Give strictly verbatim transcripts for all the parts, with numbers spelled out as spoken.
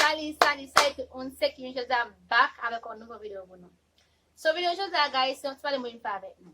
Salut, salut, salut tout moun, se Kimi jodi a back avèk yon nouvo videyo pou nou. So videyo jodi a, guys, se yon ti pale mwen vin fè avèk nou.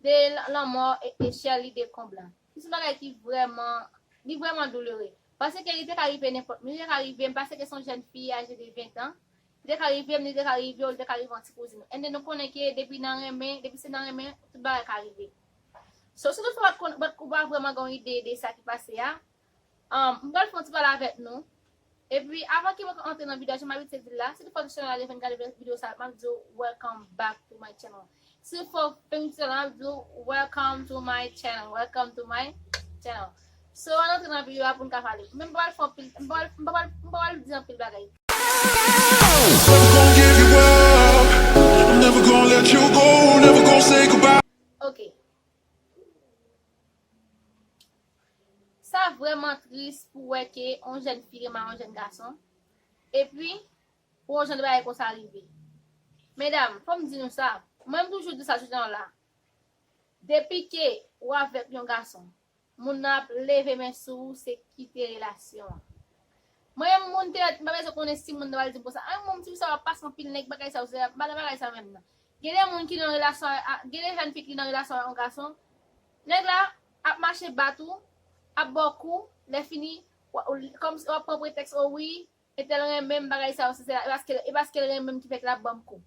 De l- lanmò e, e Sherly de Comblanc. Se yon bagay ki vrèman, li vrèman doulere. Paske li te ka rive nenpòt moun, li te ka rive, m panse ke se yon jèn fi aje de ven an. Li te ka rive m, li te ka rive w, li te ka rive yon ti kouzin nou. And then nou konnen ke depi nan renmen, depi se nan renmen, tout bagay ka rive. So, si toutfwa w pa t konn- w pa t- ou pa vrèman gen yon ide de sa ki pase a, um, m pral fè yon ti pale avèk nou. Epi, avan ke mwen antre nan videyo a, jan m abitye di l la, si toutfwa w se chanèl la deja vin gade videyo sa, m ap di w welcome back to my channel. Si toutfwa w fenk chanèl la, m ap di w welcome to my channel, welcome to my channel. So, ann antre nan videyo a pou n ka pale. Men m pral fè anpil, m pral, m pral, m pral di anpil bagay. Never gonna give you up. I'm never gonna let you go. Never gonna say goodbye. Ok. Sa vrèman tris pou wè ke yon jèn fi renmen yon jèn gason. Epi, pou yon jan de bagay konsa rive. Medam, fò m di nou sa. Mwen, m toujou di sa jounen la. Depi ke ou avèk yon gason, moun nan ap leve men sou ou, se kite relasyon an. Mwen menm, moun te, m pa bezwen konnen si moun nan pral di m konsa, ay, moun, ti fi sa w ap pase anpil nèg, bagay sa yo, se pa nan bagay sa menm nan. Gen de moun ki nan relasyon a, gen de jèn fi ki nan relasyon ak yon gason, nèg la ap mache bat ou, ap ba w kou, lè fini, w- w- kòmsi w ap pran pretèks, o wi, entèl renmen m, bagay sa yo, se, se la, e paske, e paske l renmen m ki fè ke l ap ban m kou.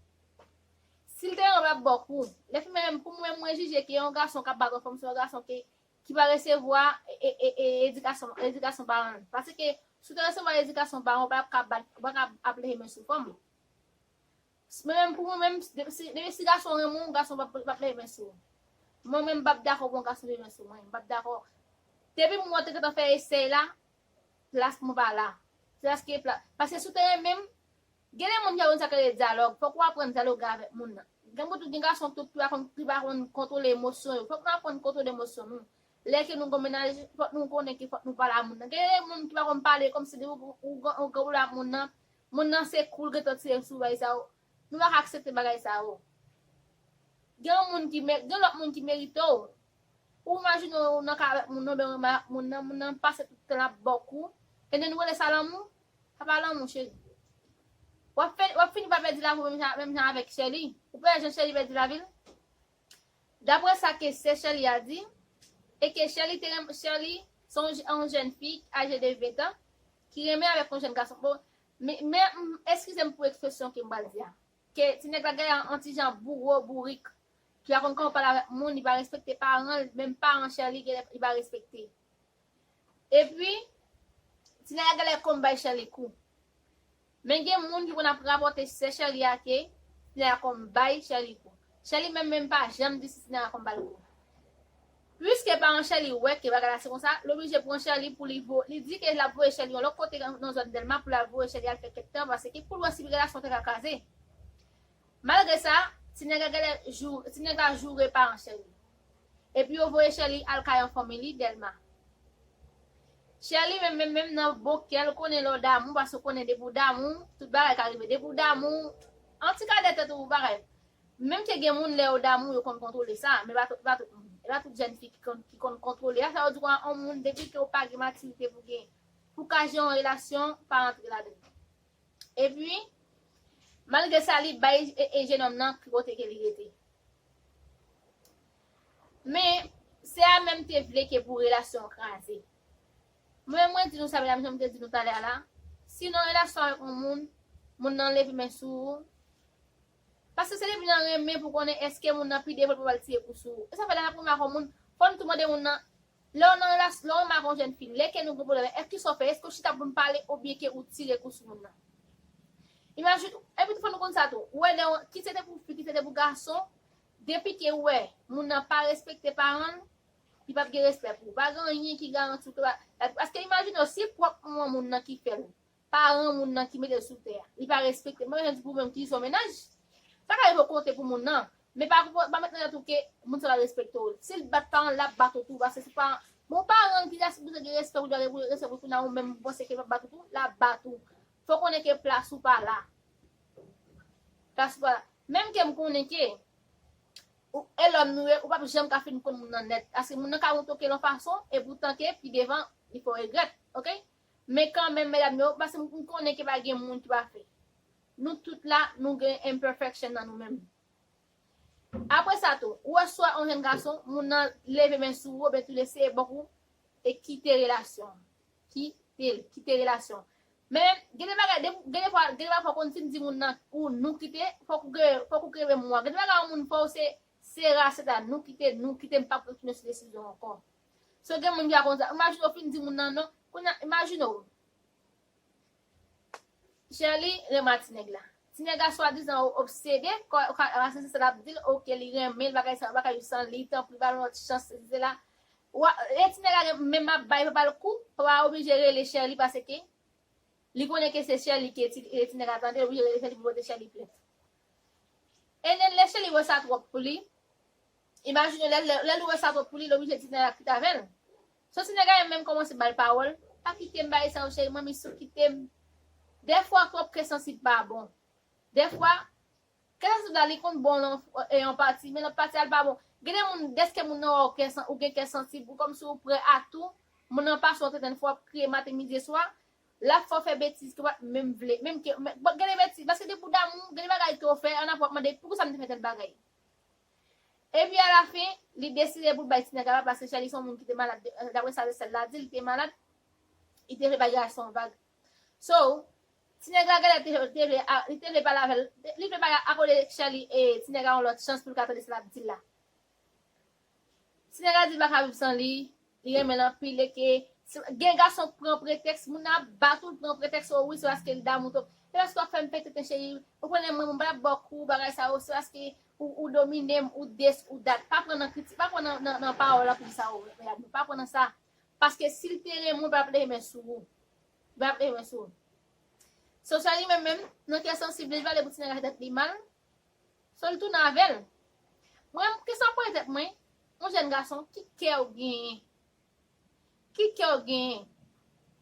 Si l te renmen w, l ap ba w kou. Lè fini menm, pou mwen, mwen jije ke yon gason k ap bat yon fanm, se yon gason ke ki pa resevwa e, e, e, e edikasyon, edikasyon paran l. Paske si w te resevwa edikasyon paran w, ou pa t ap ka bat, ou pa t ap ap leve men sou fanm. Men menm pou mwen menm, depi si, depi si gason renmen w, gason p ap, p ap leve men sou ou. Mwen menm, m p ap dakò pou yon gason leve men sou mwen. M p ap dakò. Depi mwen te gentan fè esèy la, plas mwen pa la. Se paske pla, paske si w te renmen m, gen de moun ki pa konn sa k rele dyalòg. Fòk ou aprann dyaloge avèk moun nan. Gen moun tou, gen gason tou ki pa konn, ki pa konn kontwole emosyon yo. Fòk nou aprann kontwole emosyon nou. Lè ke nou gon mennaj, fòk nou konnen ke fòk nou pale a moun nan. Gen de moun ki pa konn pale, kòmsi depi ou, ou, ou, ou gen pwoblèm ak moun nan, moun nan se kou l gentan tire sou bagay sa yo. Nou pa ka aksepte bagay sa yo. Gen yon moun ki mè-, gen lòt moun ki merite w. Ou imajine w nan kay avèk moun nan, oubyen w renmen ak moun nan, moun nan pase tout tan l ap ba w kou. And then ou rele sa lanmou? Sa pa lanmou, cheri. W ap fè, w ap fini pa pèdi lavi w menm jan, menm jan avèk Sherly. Ou pa wè jan Sherly pèdi lavi l? Daprè sa ke sè Sherly a di, e ke Sherly te renmen, Sherly se yon j- yon jèn fi aje de ven an ki renmen avèk yon jèn gason. Bon, men, men, m- eskize m pou ekspresyon ke m pral di a. Ke ti nèg la genlè yon ti jan bouro, bourik, ki pa konn kòman pale avèk moun, li pa respekte paran l, menm paran Sherly genlè li pa respekte. Epi, ti nèg la genlè konn bay Sherly kou. Men gen moun ki konn ap rapòte sè Sherly a ke ti nèg la konn bay Sherly kou. Sherly menm, menm pa janm di si ti nèg la konn ba l kou. Piske paran Sherly wè ke bagay la se konsa, l oblije pran Sherly pou li vo-, li di ke l ap voye Sherly yon lòt kote nan, nan zòn Dèlma pou l al voye Sherly al fè kèk tan, paske pou l wè si relasyon te ka kraze. Malgre sa, ti nèg la genlè jou-, ti nèg la joure paran Sherly. Epi yo voye Sherly al kay yon fanmi li, Dèlma. Sherly menm, menm, menm nan bon kè l konnen lè w damou, paske w konnen depi w damou, tout bagay ka rive. Depi w damou, antika dètèt ou bagay. Menm ke gen moun lè yo damou, yo konn kontwole sa, men pa tout, pa tout moun. E pa tout jèn fi ki konn, ki konn kontwole. A sa yo di kwa, yon moun, depi ke w pa gen matirite pou gen, pou ka jere yon relasyon, pa rantre ladan l. Epi, malgre sa, li bay e, e jennonm nan ki kote ke li rete. Men, sè a menm te vle ke pou relasyon an kraze. Mwen, mwen di nou sa, medam, jan m te di nou talè a la. Si nan relasyon avèk yon moun, moun nan leve men sou ou, paske se depi nan renmen pou konnen èske moun nan pi devan l pou al tire kou sou ou. E sa fè lè n ap renmen ak yon moun, fò n tou mande moun nan, lè w nan relas-, lè w renmen ak yon jèn fi, lè ke nou gen pwoblèm, èske sa w fè, èske w chita pou n pale oubyen ke ou tire kou sou moun nan? Imajine, epi tou fò nou konn sa tou. Ou wè lè w, kit se te pou fi, kit se te pou gason, depi ke ou wè moun nan pa respekte paran l, li p ap gen respè pou ou. Pa gen anyen ki garanti w ke pa, paske imajine w, si pwòp manman moun nan ki fè l, paran moun nan ki mete l sou tè a, li pa respekte l. Mwen menm, pou mwen ki se yon mennaj, sa ka rive w konte pou moun nan, men pa, pa met nan tèt ou ke moun sa va respekte w. Si l bat paran l, l ap bat ou tou, paske se pa, bon, paran l ki ta sipoze gen respè pou l, respè pou l, kounye a ou menm ou panse ke l p ap bat ou tou, l ap bat ou. Fò w konnen ke plas ou pa la. Plas ou pa la. Menm ke m konnen ke ou, e lòm nou ye, ou p ap janm ka fin konn moun nan nèt. Paske moun nan ka montre w ke l yon fason, e poutan ke pi devan, li fè w regrèt, oke? Men kanmenm, medam yo, paske m konnen ke pa gen moun ki pafè. Nou tout la, nou gen imperfection nan nou menm. Apre sa tou, ou wè swa yon jèn gason, moun nan leve men sou ou, oubyen tou l eseye bòk ou, e kite relasyon an. Kite l, kite relasyon an. Men, gen de bagay, gen de fwa, gen de fwa fò konn fin di moun nan, ou nou kite, fòk ou, fòk ou kenbe mo a. Gen de bagay yon moun fè w se, se rase ta, nou kite, nou kite, m p ap retounen sou desizyon ankò. So gen moun ki a konn sa, imajine w fin di moun nan non, kounye a, imajine w. Sherly renmen ti nèg la. Ti nèg la swadizan obsede, kò, kò, rase se sa l ap di l, oke, li renmen l, bagay sa, bagay yo san li, tanpri, ba l yon lòt chans, se la. Wa, e ti nèg la gen, menm ap bay papa l kou, papa a oblije rele Sherly paske li konnen ke se Sherly ke ti, e ti nèg la tande, li oblije rele Sherly pou pote Sherly plent. E nen lè Sherly wè sa twòp pou li, imajine lè, lè, lè li wè sa twòp pou li, li oblije ti nèg la kite avè l. So ti nèg la menm kòmanse ba l pawòl, pa kite m bagay sa yo cheri, manmi sou kite m. Dèfwa twòp kè sansib pa bon. Dèfwa, kè sansib la li konn bon nan, e, yon pati, men lòt pati a l pa bon. Gen de moun, dèske moun nan wè w kè san-, ou gen kè sansib, ou kòmsi ou prè a tou, moun nan pase w antreten fò w ap kriye maten, midi e swa, l ap fè w fè betiz ke w pa t menm vle, menm ke, men, bon, gen de betiz, paske depi w damou, gen de bagay ke w fè, annapre w ap mande, poukisa m te fè tèl bagay? Epi alafen, li deside pou l bay ti nèg la papa, paske Sherly se yon moun ki te malad, de, daprè sa sè l la di, li te malad, li te vle bay gason an vag. So, ti nèg la genlè te, te vle, a, li te vle pale avè l, li vle pale akote Sherly, e ti nèg la yon lòt chans pou l ka tande sa l ap di l la. Ti nèg la di l pa ka viv san li, li renmen l anpil, e ke gen gason k pran pretèks, moun nan ap bat ou, l pran pretèks, o wi, se paske l damou twòp. E paske w ap fè m pete tenten, cheri, ou konnen mwen, mwen pa ba w kou, bagay sa yo, se paske ou, ou domine m, ou des, ou dat. Pa pran nan kritik, pa pran nan, nan, nan pawòl anpil sa yo, medam yo, pa pran nan sa. Paske si l te renmen w, l pa t ap leve men sou ou. L pa t ap leve men sou ou. So, Sherly menm, menm, nan kè sansib li, li pale pou ti nèg la fè tèt li mal. So, li tounen avè l. Mwen, kesyon mwen poze tèt mwen, yon jèn gason, ki kè w genyen? Ki kè w genyen?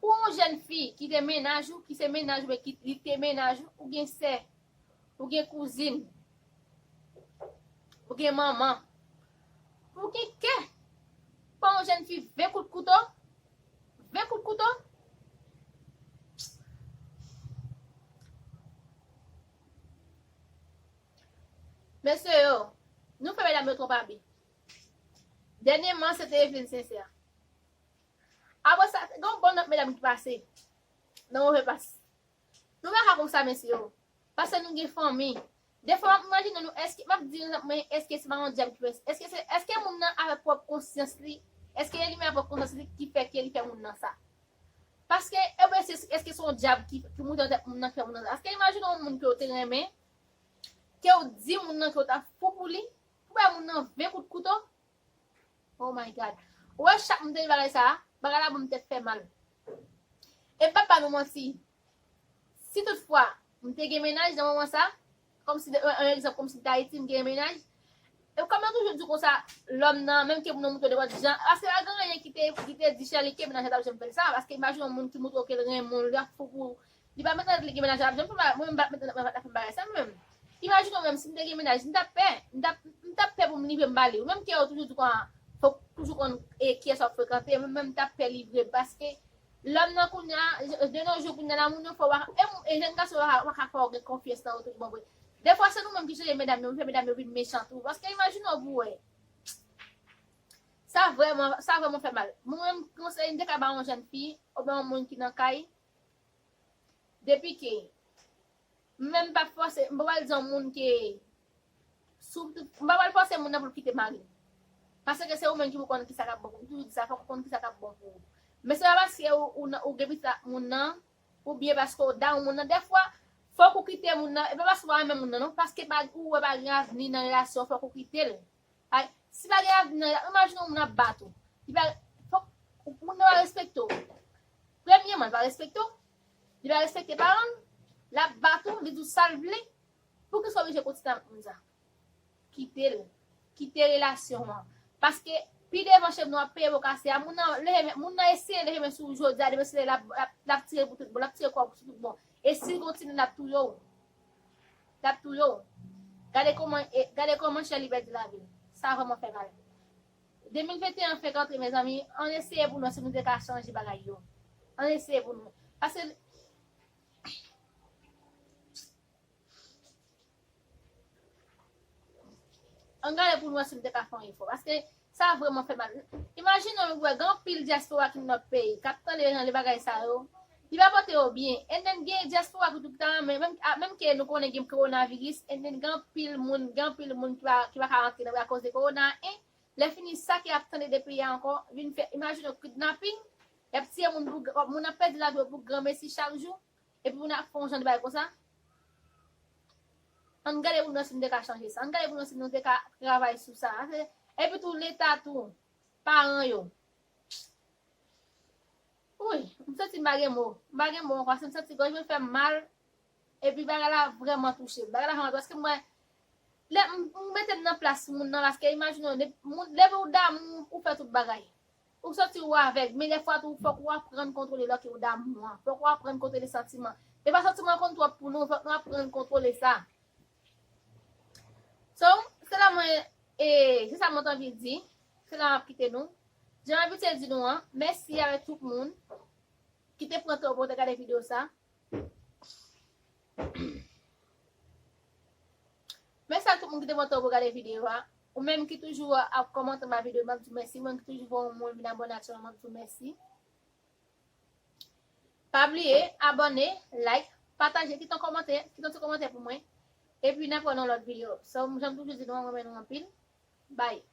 Pou yon jèn fi ki te mennaj ou, ki se mennaj ou, men ki li te mennaj ou, ou gen sè, ou gen kouzin, ou gen manman. Pou gen kè, pou yon jèn fi ven kout kouto, ven kout kouto. Mesye yo, nou fè medam yo twòp abi. Dènyèman, se te Eveline Sincère. Apre sa, gen yon bon nòt medam ki pase nan Move Pas. Nou pa ka konsa, mesye yo. Paske nou gen fanmi. Defwa, m ap imajine nou, èske, m ap di nou, men èske se pa yon dyab ki fè, èske se, èske moun nan avèk pwòp konsyans li, èske li menm avèk pwòp konsyans li ki fè ke li fè moun nan sa? Paske, ebyen, se, èske se yon dyab ki, ki moute nan tèt moun nan ki fè moun nan sa? Paske imajine yon moun ke w te renmen, ke w di moun nan ke w ta fou pou li, pou bay moun nan ven kout kouto. Oh my God. Ou wè, chak m te li bagay sa, bagay la ban m tèt fè mal. E m p ap ba nou manti. Si toutfwa, m te gen mennaj nan moman sa, kòmsi, yon, yon egzanp, kòmsi m te Ayiti, m gen mennaj. E kòm yo toujou di konsa, lòm nan, menm ke moun nan moutre w nenpòt jan, paske pa gen anyen ki te, ki te di Sherly ke mennaj la t ap janm fè l sa, paske imajine yon moun ki moutre w ke l renmen w, li ap fou pou ou, li pa met nan tèt li gen mennaj la, ap janm fè bagay, mwen menm m pa t met nan tèt mwen ap fè bagay sa, mwen menm. Imajine w menm, si m te gen mennaj, m t ap pè, m t ap, m t ap pè pou m livre m ba li. Ou menm ke yo toujou di konsa, fòk toujou konn, e, kiyès w ap frekante, mwen menm m t ap pè livre m, paske lòm nan kounye a, de nos jours kounye a la, moun yo fè w pa, e, e jèn gason yo pa, pa ka fè w gen konfyans nan yo tout bon vre. Defwa, se nou menm ki chanje medam yo, nou fè medam yo vin mechan tou. Paske imajine w pou wè. Sa vrèman, sa vrèman fè mal. Mwen menm, konsèy m te ka ba yon jèn fi, oubyen yon moun ki nan kay, depi ke, mwen menm m p ap fòse, m pa pral di yon moun ke, sou, m pa pral fòse moun nan pou l kite mari l. Paske se ou menm ki pou konn kisa k ap bon pou ou. M toujou di sa, fòk ou konn kisa k ap bon pou ou. Men se pa paske ou, ou, ou gen pitit ak moun nan, oubyen paske w damou moun nan. Defwa, fòk ou kite moun nan. E pa paske w pa renmen moun nan, non. Paske pa, ou wè pa gen avni nan relasyon, fòk ou kite l. Ay, si pa gen avni nan, imajine yon moun ap bat ou. Li pa, fòk, moun nan pa respekte w. Premyèman, li pa respekte w. Li pa respekte paran l. L ap bat ou, li di w sa l vle. Poukisa w oblije kontinye ak moun sa? Kite l. Kite relasyon an. Paske pi devan chèn nou ap peye bò kase a. Moun nan leve men, moun nan eseye leve men sou ou jodi a, demen se l ap, l ap, l ap tire pou tout bon, l ap tire kò w sou tout bon. E si l kontinye, l ap touye w. L ap touye w. Gade kòman, e, gade kòman Sherly pèdi lavi l. Sa vrèman fè mal. De mil venteyen fenk antre, mezanmi, ann eseye pou nou, si nou te ka chanje bagay yo. Ann eseye pou nou. Paske ann gade pou nou wè si nou te ka fè yon efò. Paske sa vrèman fè mal. Imajine w wè gen anpil dyaspora ki nan lòt peyi k ap tande jan de bagay sa yo. Li pa pote yo byen. And then gen dyaspora ki tou ki ta renmen, menm, a, menm ke nou konnen gen kowonaviris, and then gen anpil moun, gen anpil moun ki pa, ki pa ka rantre nan peyi akoz de kowona. E lè fini sa ki ap tande de peyi a ankò, vin fè, imajine w kidnaping, y ap tiye moun pou, moun ap pèdi lavi yo pou granmesi chak jou. Epi pou n ap fè yon jan de bagay konsa. Ann gade pou nou si nou te ka chanje sa. Ann gade pou nou si nou te ka travay sou sa. Epi tou, Leta tou, paran yo. Wi, m santi m pa gen mo. M pa gen mo ankò. Se m santi gòj mwen fè m mal. Epi bagay la vrèman touche m. Bagay la vrèman touche m. Paske mwen, lè m, m mete m nan plas moun nan, paske imajine w, depi moun, depi w damou, ou fè tout bagay. Ou santi w avèg, men dèfwa tou, fòk ou aprann kontwole lè ke w damou an. Fòk ou aprann kontwole santiman. E pa santiman konn twòp pou nou, fòk nou aprann kontwole sa. So, se la mwen, e, se sa mwen t anvi di. Se la m ap kite nou. Jan m abitye di nou an, mèsi avèk tout moun ki te pran tan pou te gade videyo sa. Mèsi a tout moun ki te pran tan pou gade videyo a. Ou menm ki toujou ap kòmante anba videyo, m ap di w mèsi. Ou menm ki toujou voye yon moun vin abòne ak chanèl, m ap di w mèsi. Pa bliye, abòne, like, pataje, kite yon kòmantè, kite yon ti kòmantè pou mwen. Epi n ap wè nan lòt videyo. So, jan m toujou di nou, mwen renmen nou anpil. Bye.